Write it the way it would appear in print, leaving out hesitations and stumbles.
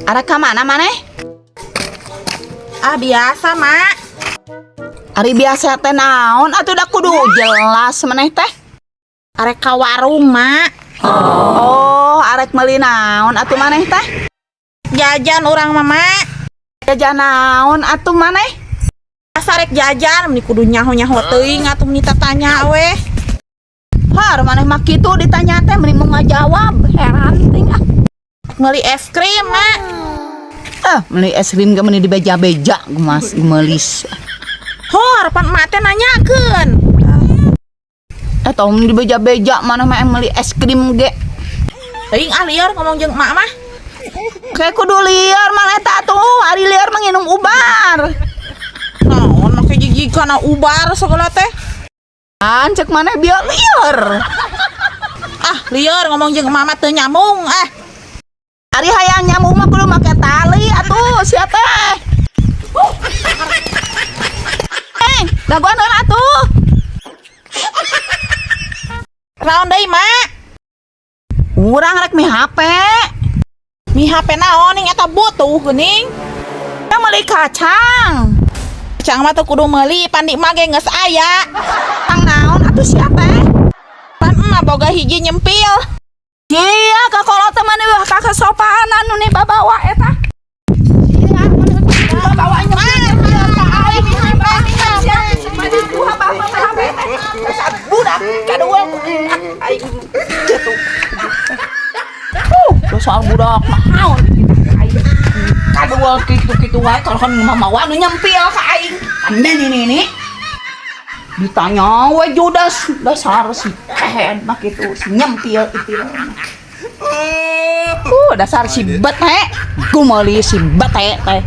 Arek ka mana maneh? Ah, biasa, Mak. Ari biasa teh naon atuh, da kudu jelas maneh teh. Arek ka warung, Mak. Oh, arek meuli naon atuh maneh teh? Jajan urang mah, Mak. Jajan naon atuh maneh? Asa rek jajan, meni kudu nyaho-nyaho teuing atuh, meni tatanya we. Har maneh mah kitu, ditanya teh meni mau ngajawab, heran ting ah. Meuli es krim, Mak. Ah, meuli es krim ge meni dibeja-beja gemas geumelis. Ho, harapan emak teh nanyakeun. Eh, tong meni dibeja-beja maneh mah meuli es krim ge. Teuing ah, lieur ngomong jeung emak mah. Kayak kudu lieur maneh teh atuh, ari lieur mah nginum ubar. Naon make gigi kana ubar segala teh? An cek maneh biar lieur. Ah, lieur ngomong jeung emak mah teu nyambung ah. Ari hayang nyambung mah kudu make tali atuh sia teh. Eh, dagoan heula atuh. Naon deui, Mak? Urang rek mi HP. Mi HP naon ning eta butuh geuning? Yang meuli kacang. Kacang mah teu kudu meuli, pan di emak ge geus aya. Kang naon atuh sia teh? Pan emak boga hiji nyempil. Iya, ka kolot teh maneh wah ka kesopanan nu ni babawa eta. Iya, babawa nyempil ka aing. Mani dua bapak HP teh. Dasar budak kadua aing kitu. Dasar budak naon kitu aing. Kadua kitu-kitu wae kalau kan mamawa nu nyempil ka aing. Ande ini ini. Ditanya we judas, dasar si kehed mah kitu, si nyempil itu. Dasar si bete, gumeli si bete teh.